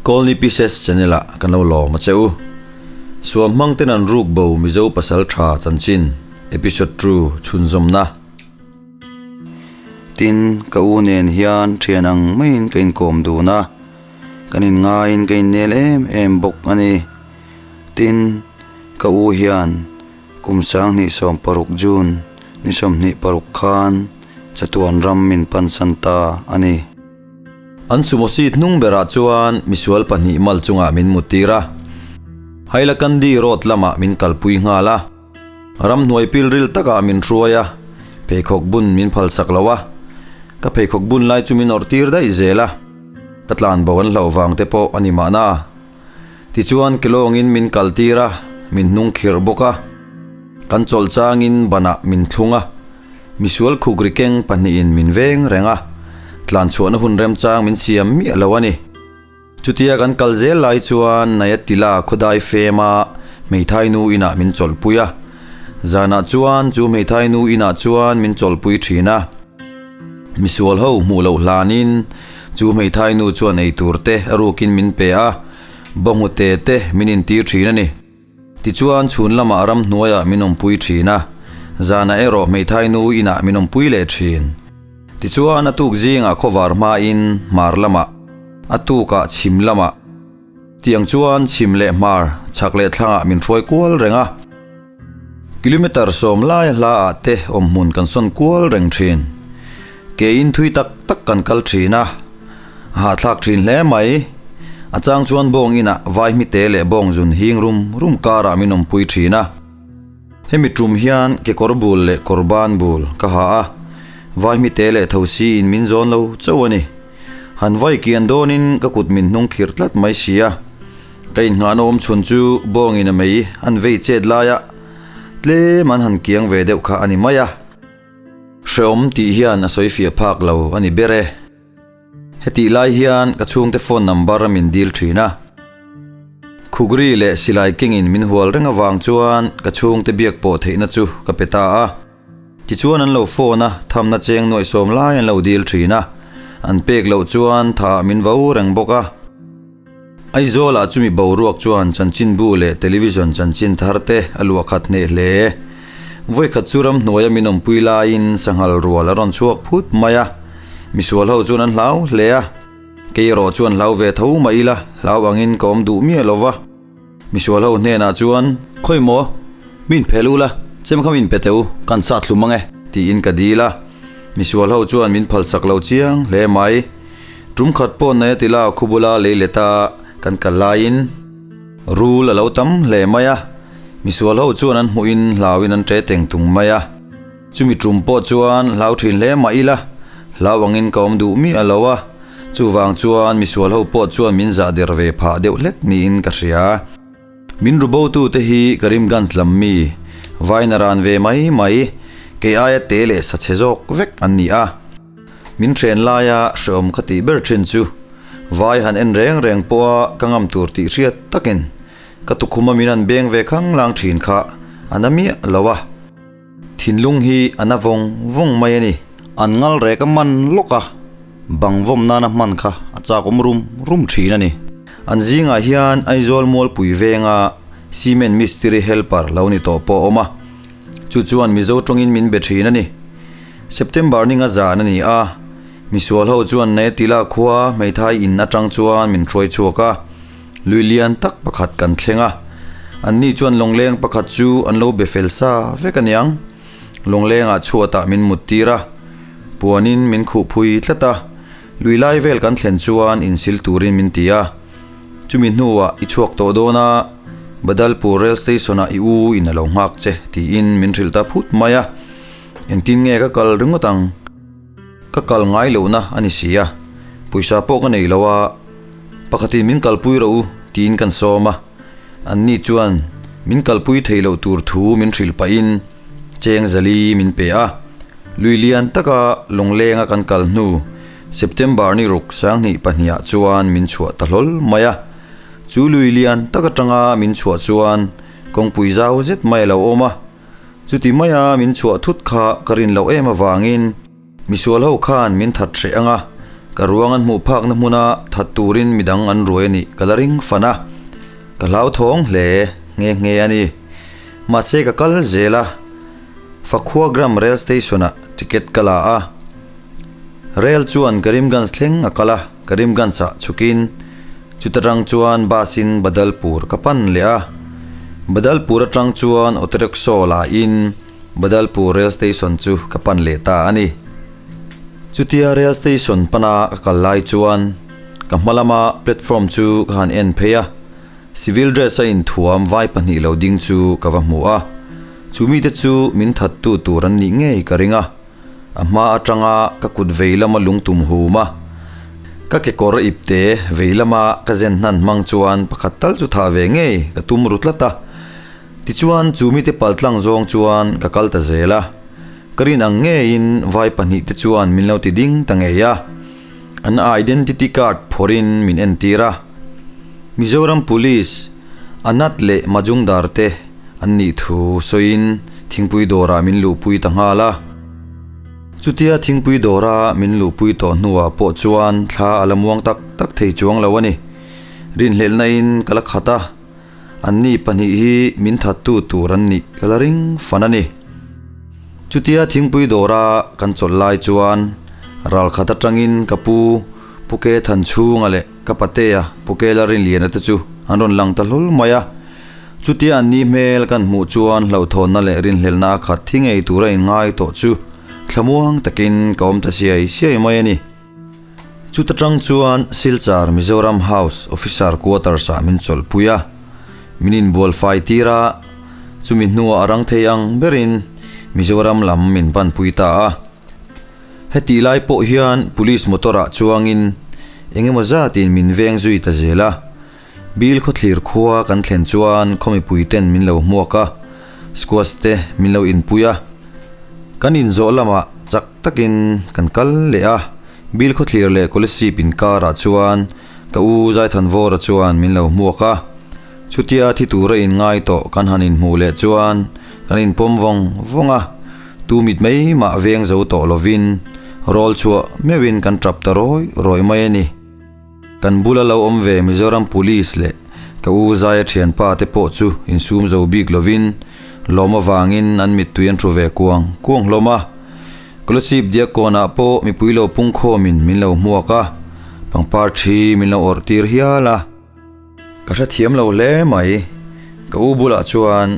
Colney Pieces channel ah kan lo lawm a che u. Suam hmang ten an ruk bo Mizo pasal tha chanchin episode two chhunzawmna. Tin, ka u nen hian thian ang maiin ka inkawm dun a, kan inngaiin ka innel em em bawk a ni. Tin, ka u hian kum 2016 June ni 26 khan chatuan ram min pansan ta a ni. An sumo seat hnung berah chuan misual pahnih mal chungah min muttir a, Hailakandi road lamah min kalpui nghal a, ramhnuai pilril takah min hruai a, pheikhawk bun min phalsak lo a, ka pheikhawk bun lai chu min awrh tir daih zel a, ka tlan bo an hlauh vang te pawh a ni mahna. Tichuan kelawngin min kaltir a, min hnung khirh bawk a, kan chawlh changin banah min thlung a. Misual khukri keng pahnihin min veng reng a, tlanchhuahna hun remchang min siam miah lo a ni. Chutia kan kal zel lai chuan Nayatila khawdai fema hmeithai nu inah min chawlhpui a, zanah chuan chu hmeithai nu inah chuan min chawlhpui thin a. Misual ho hmuh loh hlanin chu hmeithai nu chuan eitur te a rukin min pe a, bawnghnute te min intir thin a ni. Tichuan chhun lamah ramhnuaiah min awmpui thin a, zanah erawh hmeithai nu inah min awmpui leh thin. Tichuan a tuk zingah khawvar hmain hmar lamah, a tukah chhim lamah, tiang chuan chhim leh hmar, chhak leh thlangah min hruai kual reng a. Kilometre sawm laia hlaah te awmhmun kan sawn kual reng thin. Kein thui tak tak kan kal thin a, a hahthlak thin hle mai. A chang chuan bawng inah vai hmite leh bawng zun hing rum rum karah min awmpui thin a. Hemi tum hian kekawr bul leh kawr ban bul ka ha a, vai hmite leh thosi in min zawn lo chauh a ni. Han vai kian dawnin ka kut min hnung khirh tlat mai si a. Ka innghahna awm chhun chu bawngin a mei an vei chet laia tlem an han kiang ve deuh kha a ni mai a. Hreawm tih hian a sawi fiah phak lo a ni ber e. Hetih lai hian ka chhungte phone number a min dil thin a. Khukri leh silai kengin min hual reng avang chuan ka chhungte biak pawh theihna chu ka pe ta a. Tichuan an lo phone a, thamna cheng nuaihsawm lai an lo dil thin a. An pek loh chuan tha min vo reng bawk a. Aizawlah chumi boruak chuan chanchinbu leh television chanchin thar te a luah khat hneh hle. Vawikhat chu ramhnuaia min awmpui laiin sanghal rual a rawn chhuak phut mai a, misual ho chuan an hlau hle a. Kei erawh chuan hlau ve tho mah ila, hlau angin ka awm duh miah lo va. Misual ho hnenah chuan, Khawi maw? Min phel u la, chem kha min pe teh u, kan sat hlum ang e, tiin ka dil a. Misual ho chuan min phalsak lo chiang hle mai. Tum khat pawh nei a ti la khu bula lei let a kan kal laiin rul a lo tam hle mai a, misual ho chuan an hmuhin hlauin an ṭe teng tung mai a. Chumi tum pawh chuan hlau ṭhin hle mah ila, hlau angin ka awm duh miah lo a, chuvang chuan misual ho pawh chuan min zah der ve phah deuh hlek niin ka hria. Min ru bo tute hi Karimganj lam mi, vaina ran ve mai mai, kei aia te leh sa chhe zawk vek an ni a. Min hren laia hreawm ka tih ber thin chu, vai han en reng reng pawha ka ngam tur tih hriat takin ka tukhuma min han beng ve khang lang thin kha a na miah lo a. Thinlung hi a na vawng vawng mai a ni. An ngal rek a man lawk a, bang vawm nana hman kha a chak awm rum rum thin a ni. An zingah hian Aizawl Mualpui venga cement mistiri helper lo ni tawh pawh a awm a, chu chuan Mizo tawngin min be thin a ni. September ni nga zan a ni a, misual ho chuan Naitila khua hmeithai in atang chuan min hruai chhuak a. Lui lian tak pakhat kan thleng a, anni chuan lawngleng pakhat chu an lo be fel sa vek aniang. Lawnglengah chhuatah min mut tir a, puanin min khuh phui tlat a, lui lai vel kan thlen chuan insil turin min ti a. Chumi hnuah i chhuak tawh dawn a, Badalpur rail station ah i u in a lo nghak che tiin min hrilh ta phut mai a. Engtin nge ka kal ringawt ang? Ka kal ngai lohna a ni si a, pawisa pawh ka nei lo a. Pakhatin min kalpui rawh u tiin kan sawm a, anni chuan min kalpui thei loh tur thu min hrilh pahin cheng zali min pe a. Lui lian taka lawnglenga kan kal hnu September ni ruk 2002 ah chuan min chhuah ta hlawl mai a. Chu lui lian tak atanga min chhuah chuan kawngpui zau zet mai a lo awm a, chuti maia min chhuah thut kha ka rin loh em avangin, Misual ho khan min that hreh anga, Ka ruang an hmuh phakna hmuna that turin midang an ruai a nih ka la ring fan a, ka hlauthawng hle nghe nghe a ni. Mahse ka kal zel a, Fakhua Gram Rail Station ah ticket ka la a. Rail chuan Karimganj thleng a kal a, Karimganj ah chhukin chuta tang chuan bus in Badalpur ka pan leh a. Badalpur atang chuan auto rickshaw la in Badalpur Rail Station chu ka pan leh ta a ni. Chutia rail station pana ka kal lai chuan ka hma lama platform chu ka han en phei a, civil dress a inthuam vai pahnih lo ding chu ka va hmu a, chu mite chu min thattu tur an nih ngei ka ring a, a hma atanga ka kut vei lama lungtum hum a, ka kekawr ipte vei lama ka zen hnan hmang chuan pakhat tal chu thah ve ngei ka tum ru tlat a, tichuan chu mite paltlang zawng chuan ka kal ta zel a. Ka rin ang ngeiin vai pahnih te chuan min lo ti ding ta ngei a, an identity card phawrhin min entir a. Mizoram Police, Anat leh Majumdar te an nih thu sawiin thingpui dawrah min luhpui ta nghal a. Chutia thingpui dawra min luhpui tawh hnuah pawh chuan thla a la muang tak tak thei chuang lo a ni. Rinhlelhna in ka la khat a, Anni pahnih hi min thattu tur an nih ka la ring fan a ni. Chutia thingpui dawra kan chawlh lai chuan ralkhat atangin ka pu Puke Thanchhunga leh ka patea Puke Larinliana te chu an rawn lang ta hlawl mai a. Chutia anni hmel kan hmuh chuan hlauhthawnna leh rinhlelhna a khat thi ngei tura inngai tawh chu thlamuang takin ka awm ta siai siai mai a ni. Chuta tang chuan Silchar Mizoram House Officer Quarters ah min chawlhpui a, min inbual fai tir a, chumi hnuah a rang thei ang berin Mizoram lam min panpui ta a. Hetih lai pawh hian Police motor ah chuangin engemaw zatin min veng zui ta zel a, Bil khawthlir khua kan thlen chuan khaw mipui ten min lo hmuak a, squash te min lo inpui a. Kan inzawh lamah chak takin kan kal leh a, Bil khawthlir leh Kolasib inkarah chuan ka u Zaithanvawra chuan min lo hmuak a. Chutia thi tura inngai tawh kan han inhmuh leh chuan kan inpawm vawng vawng a, tu mit mai mah veng zo tawh lovin rawl chhuah meuhin kan tap ta rawih rawih mai a ni. Kan bula lo awm ve Mizoram Police leh ka u Zaia thianpa te pawh chu insum zo bik lovin lawm avangin an mittui an thu ve kuang kuang hlawm a. Kolasib Diakkawnah pawh mipui lo pungkhawmin min lo hmuak a, pangpar thi min lo awrh tir hial a. Ka hrethiam lo hle mai. Ka u bulah chuan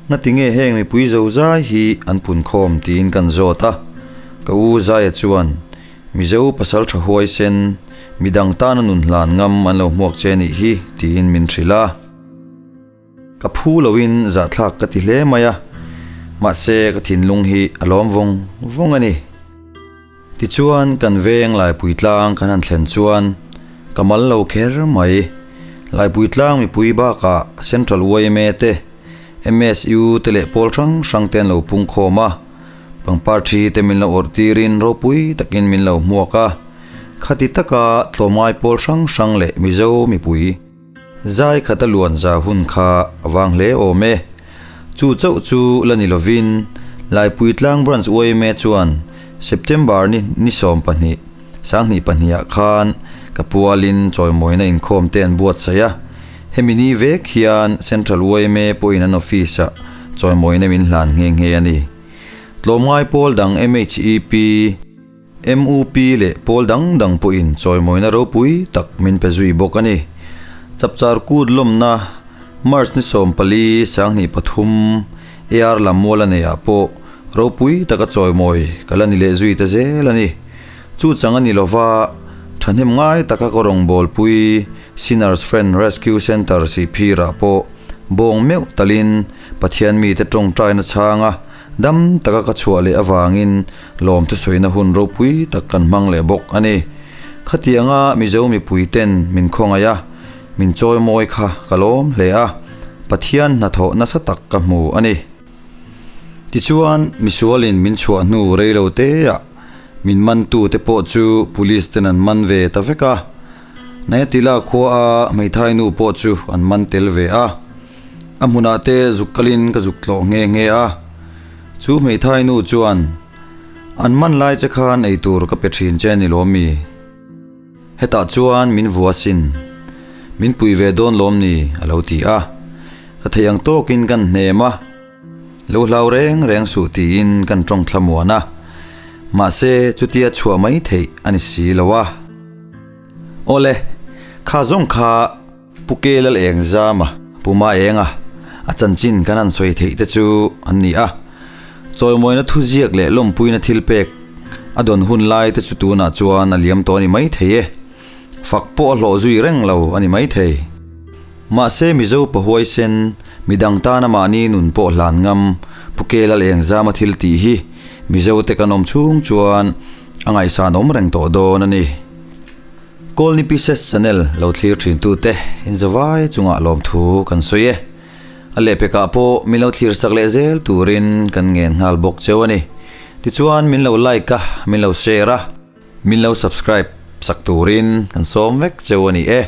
ngati nge heng mipui zo zai hi an punkhawm tiin kan zawt a. Ka u Zaia chuan Mizo pasal tha huaisen, midang tana nun hlan ngam an lo hmuak che nih hi tiin min hrilh a. Ka phu loin zahthlak ka ti hle mai a, mahse ka thinlung hi a lawm vawng vawng a ni. Tichuan kan veng Laipui tlang kan han thlen chuan ka mal lo kher mai. Laipui tlang mipui bakah Central yma te, MSU te leh pawl hrang hrang te an lo pungkhawm a. Pangpar thi te min lo awrh tirin ropui takin min lo hmuak a, khati taka tlawmngai pawl hrang hrang leh Mizo mipui zai khata luan za hun kha a vang hle awm e. Chu chauh chu la ni lovin Laipui Tlang Branch yma chuan September ni ni 12, 20 pahnih ah khan ka pualin chawimawina inkhawm te an buatsaih a, hemi ni vek hian Central yma pawhin an office ah Chawimawina min hlan nghe nghe a ni. Tlawmngai pawl dang MHEP, MUP leh pawl dang dang pawhin chawimawina ropui tak min pe zui bawk a ni. Chapchar kut lawmna March ni 14, 2003 AR lam mual a neihah pawh ropui taka chawimawi ka la ni leh zui ta zel a ni. Chu chang a ni lova, thahnem ngai taka ka rawngbawlpui Sinners Friend Rescue Centre Sihphirah pawh bawng meuh talin Pathian mite tawngtaina chhanga dam taka ka chhuah leh avangin lawmthu sawina hun ropui tak kan hmang leh bawk a ni. Khatianga Mizo mipuiten min khawngaih a, min chawimawi kha ka lawm hle a, Pathian hnathawh nasa tak ka hmu a ni. Tichuan, misualin min chhuah hnu rei lo teah min mantute pawh chu police ten an man ve ta vek a. Nayatila khua a hmeithai nu pawh chu an man tel ve a. A hmunah te zuk kalin ka zuk tlawh nghe nghe a. Chu hmeithai nu chuan, An man lai che khan eitur ka pe thin che ni lawm mi? Hetah chuan min vua sin. Min pui ve dawn lawm ni? a lo ti a. Ka theih ang tawkin kan hnem a. Lo hlau reng reng suh tiin kan tawng thlamuan a. Mahse, chutia chhuah mai theih a ni si lo a. Awle, kha zawng kha Pu Kelal eng zama Pu Ma Enga a chanchin kan han sawi theih te chu an ni a. Chawimawina thuziak leh lawmpuina thil pek a dawn hun lai te chu tunah chuan a liam tawh a ni mai thei e. Fak pawh a hlawh zui reng lo a ni mai thei. Mahse Mizo pahuaisen midang tana mahni nun pawh hlan ngam Pu Kelal eng zama thil tih hi Mizo te kan awm chhung chuan a ngaihsan awm reng tawh dawn a ni. Kawlni Pieces Channel lo thlir thin tute inzawai chungah lawmthu kan sawi e. A lehpekah pawh min lo thlir sak leh zel turin kan ngen nghal bawk cheu a ni. Tichuan min lo like a, min lo share a, min lo subscribe sak turin kan sawm vek cheu a ni e.